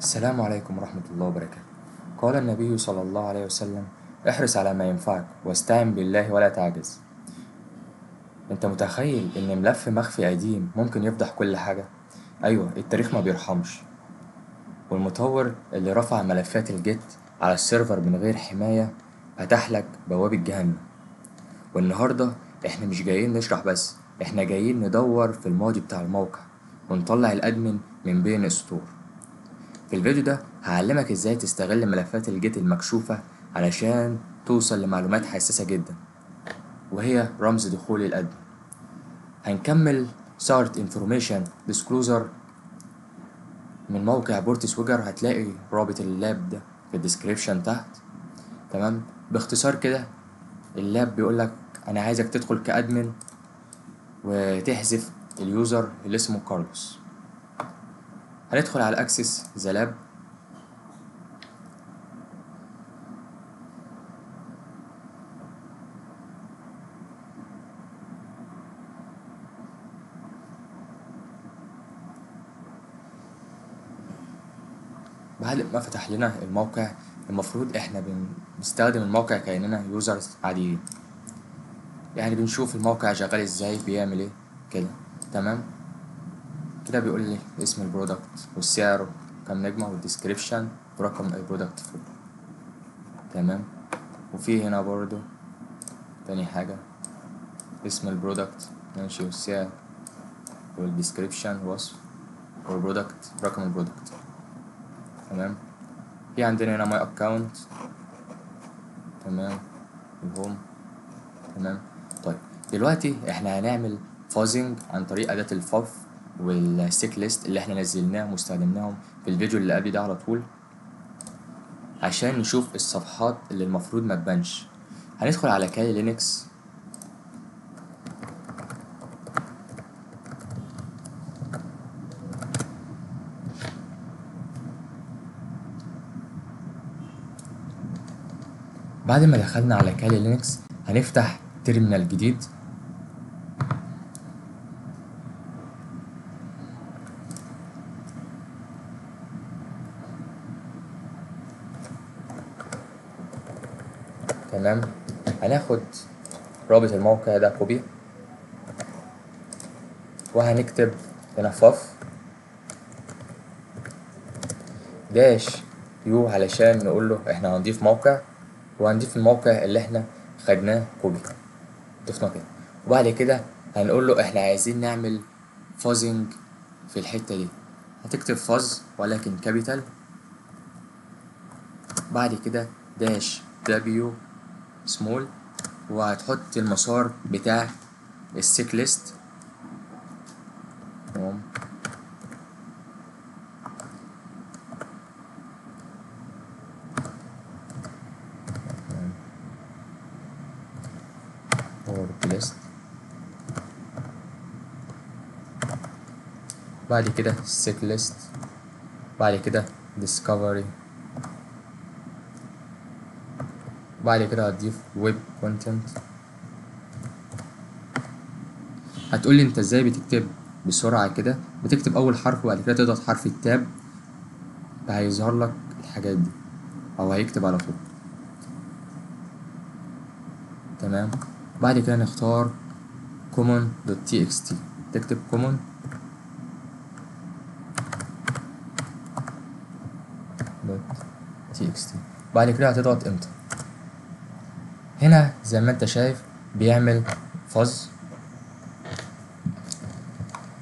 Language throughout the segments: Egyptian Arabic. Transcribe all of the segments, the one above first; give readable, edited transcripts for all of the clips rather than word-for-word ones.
السلام عليكم ورحمة الله وبركاته. قال النبي صلى الله عليه وسلم: احرص على ما ينفعك واستعن بالله ولا تعجز. انت متخيل ان ملف مخفي قديم ممكن يفضح كل حاجة؟ ايوه، التاريخ ما بيرحمش. والمطور اللي رفع ملفات ال Git على ال server من غير حماية فتح لك بوابة جهنم. والنهاردة احنا مش جايين نشرح بس، احنا جايين ندور في الماضي بتاع الموقع ونطلع ال admin من بين السطور. في الفيديو ده هعلمك ازاي تستغل ملفات ال Git المكشوفة علشان توصل لمعلومات حساسة جدا، وهي رمز دخول ال admin. هنكمل ثغرة information disclosure من موقع PortSwigger، هتلاقي رابط ال lab ده في ال description تحت. تمام، باختصار كده ال lab بيقولك انا عايزك تدخل ك admin وتحذف ال user اللي اسمه كارلوس. هندخل على access the lab. بعد ما فتح لنا الموقع، المفروض احنا بنستخدم الموقع كأننا users عاديين، يعني بنشوف الموقع شغال ازاي، بيعمل ايه كده. تمام كده، بيقول لي اسم ال product والسعر كام نجمة وال description ورقم ال product فوق. تمام، وفي هنا برضو تاني حاجة اسم ال product ماشي، والسعر وال description وصف، وال product رقم ال product. تمام، في عندنا هنا my account. تمام، ال home. تمام، طيب دلوقتي احنا هنعمل fuzzing عن طريق أداة ال ffuf وال SecLists اللي احنا نزلناهم واستخدمناهم في الفيديو اللي قبل ده على طول، عشان نشوف الصفحات اللي المفروض ما تبانش. هندخل على Kali Linux. بعد ما دخلنا على Kali Linux هنفتح terminal جديد. تمام، هناخد رابط الموقع ده copy، وهنكتب هنا ffuf dash u علشان نقول له احنا هنضيف موقع، وهنضيف الموقع اللي احنا خدناه copy، ضفناه كده. وبعد كده هنقول له احنا عايزين نعمل fuzzing في الحتة دي، هتكتب fuzz ولكن capital، بعد كده dash w small، وهتحط المسار بتاع ال SecLists. تمام، list، بعد كده SecLists، بعد كده discovery، بعد كده هتضيف web content. هتقولي انت ازاي بتكتب بسرعة كده؟ بتكتب اول حرف وبعد كده تضغط حرف ال tab، فهيظهر لك الحاجات دي او هيكتب على طول. تمام، بعد كده نختار common.txt، تكتب common.txt، بعد كده هتضغط enter. هنا زي ما انت شايف بيعمل fuzz،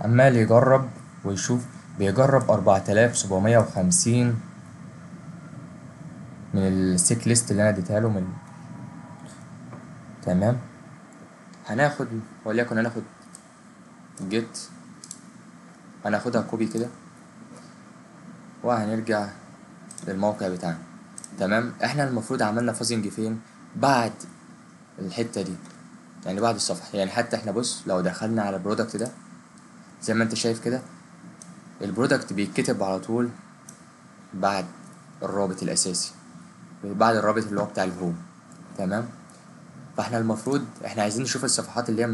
عمال يجرب ويشوف، بيجرب 4750 من ال SecLists اللي انا اديتها له من. تمام، هناخد وليكن هناخد Git، هناخدها copy كده وهنرجع للموقع بتاعنا. تمام، احنا المفروض عملنا fuzzing فين؟ بعد الحتة دي، يعني بعد الصفحة. يعني حتى احنا بص لو دخلنا على ال product ده زي ما انت شايف كده، ال product بيتكتب على طول بعد الرابط الاساسي، بعد الرابط اللي هو بتاع ال home. تمام، فاحنا المفروض احنا عايزين نشوف الصفحات اللي هي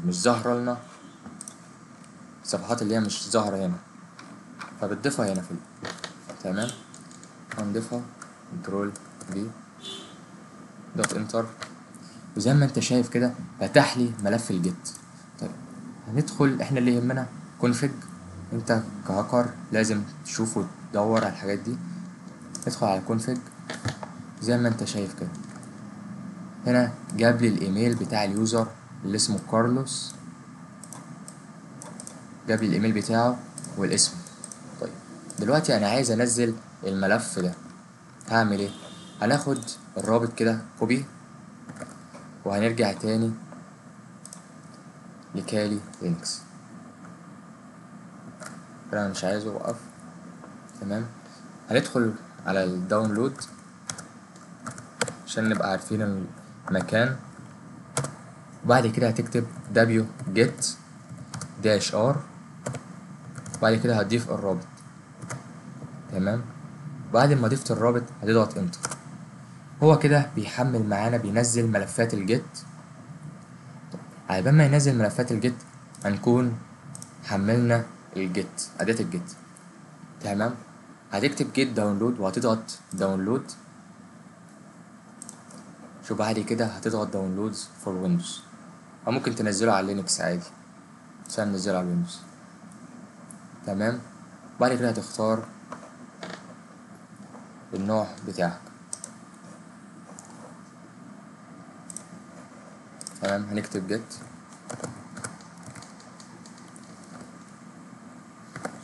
مش ظاهرة لنا، الصفحات اللي هي مش ظاهرة هنا، فبتضيفها هنا في تمام، هنضيفها control V دوت enter، وزي ما انت شايف كده فتح لي ملف ال Git. طيب هندخل، احنا اللي يهمنا config، انت كهاكر لازم تشوف وتدور على الحاجات دي. ندخل على config، زي ما انت شايف كده هنا جاب لي الايميل بتاع ال user اللي اسمه كارلوس، جاب لي الايميل بتاعه والاسم. طيب دلوقتي انا عايز انزل الملف ده، هعمل ايه؟ هناخد الرابط كده copy، وهنرجع تاني ل Kali Linux. انا مش عايزه اوقف. تمام، هندخل على ال download عشان نبقى عارفين المكان، وبعد كده هتكتب wget -r، وبعد كده هتضيف الرابط. تمام، بعد ما ضفت الرابط هتضغط enter. هو كده بيحمل معانا، بينزل ملفات ال Git. على بال ما ينزل ملفات ال Git هنكون حملنا ال Git، أداة ال Git. تمام، هتكتب git download وهتضغط download. شوف بعد كده هتضغط downloads for Windows، او ممكن تنزله على Linux عادي، بس انا منزله على Windows. تمام، بعد كده هتختار النوع بتاعك. تمام، هنكتب git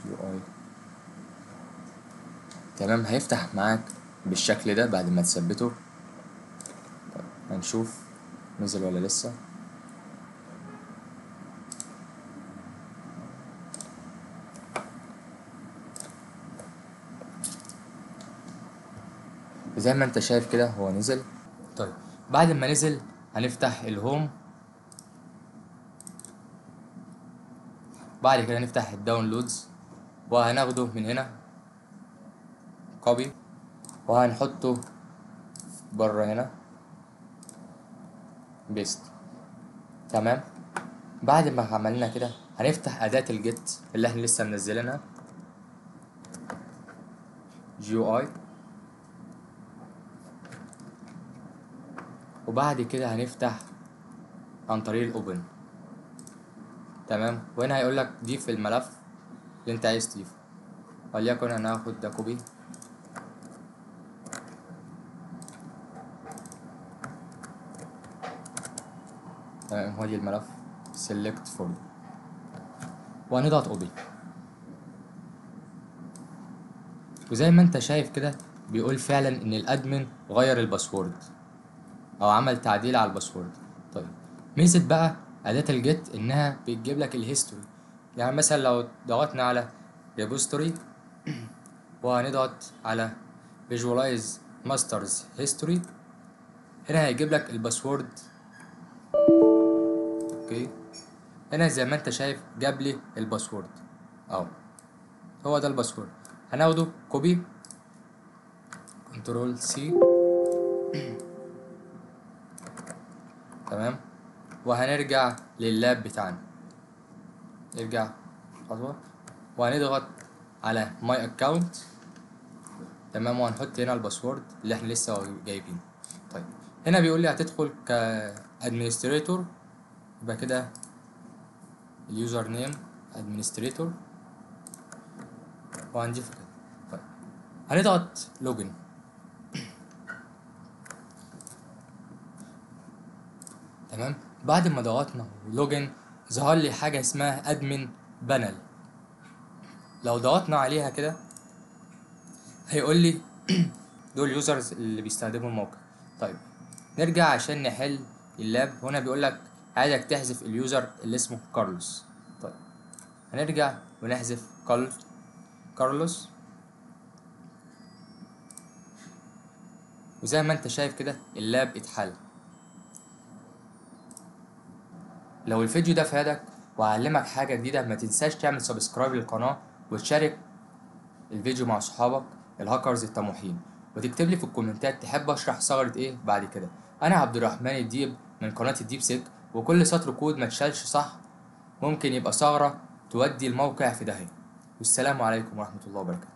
UI. تمام، هيفتح معاك بالشكل ده بعد ما تثبته. طيب هنشوف نزل ولا لسه. زي ما انت شايف كده هو نزل. طيب بعد ما نزل هنفتح ال home، بعد كده نفتح ال downloads، وهناخده من هنا copy، وهنحطه بره هنا paste. تمام، بعد ما عملنا كده هنفتح أداة ال Git اللي احنا لسه منزلينها GUI، وبعد كده هنفتح عن طريق ال open. تمام، وهنا هيقول لك ضيف الملف اللي انت عايز تضيفه، وليكن انا هاخد ده copy. تمام، هو دي الملف select folder، وهنضغط open. وزي ما انت شايف كده بيقول فعلا ان ال admin غير ال password او عمل تعديل على ال password. طيب ميزة بقى أداة ال Git انها بتجيب لك ال history، يعني مثلا لو ضغطنا على repository وهنضغط على visualize masters history، هنا هيجيب لك ال password. okay، هنا زي ما انت شايف جاب لي ال password اهو، هو ده ال password. هناخده copy control C. تمام، وهنرجع لل lab بتاعنا، نرجع خطوة وهنضغط على my account. تمام، وهنحط هنا ال password اللي احنا لسه جايبينه. طيب هنا بيقول لي هتدخل ك administrator، يبقى كده ال username administrator وهنضيفه كده. طيب هنضغط login. تمام، بعد ما ضغطنا login ظهر لي حاجة اسمها admin panel. لو ضغطنا عليها كده هيقول لي دول users اللي بيستخدموا الموقع. طيب نرجع عشان نحل ال lab. هنا بيقول لك عايزك تحذف ال user اللي اسمه كارلوس. طيب هنرجع ونحذف كارلوس، وزي ما انت شايف كده ال lab اتحل. لو الفيديو ده فادك وعلمك حاجة جديدة ما تنساش تعمل subscribe للقناة وتشارك الفيديو مع صحابك الهاكرز الطموحين، وتكتب لي في الكومنتات تحب اشرح ثغرة ايه بعد كده. انا عبد الرحمن الديب من قناة الديب سيك، وكل سطر كود ما تشالش صح ممكن يبقى ثغرة تودي الموقع في داهية. والسلام عليكم ورحمة الله وبركاته.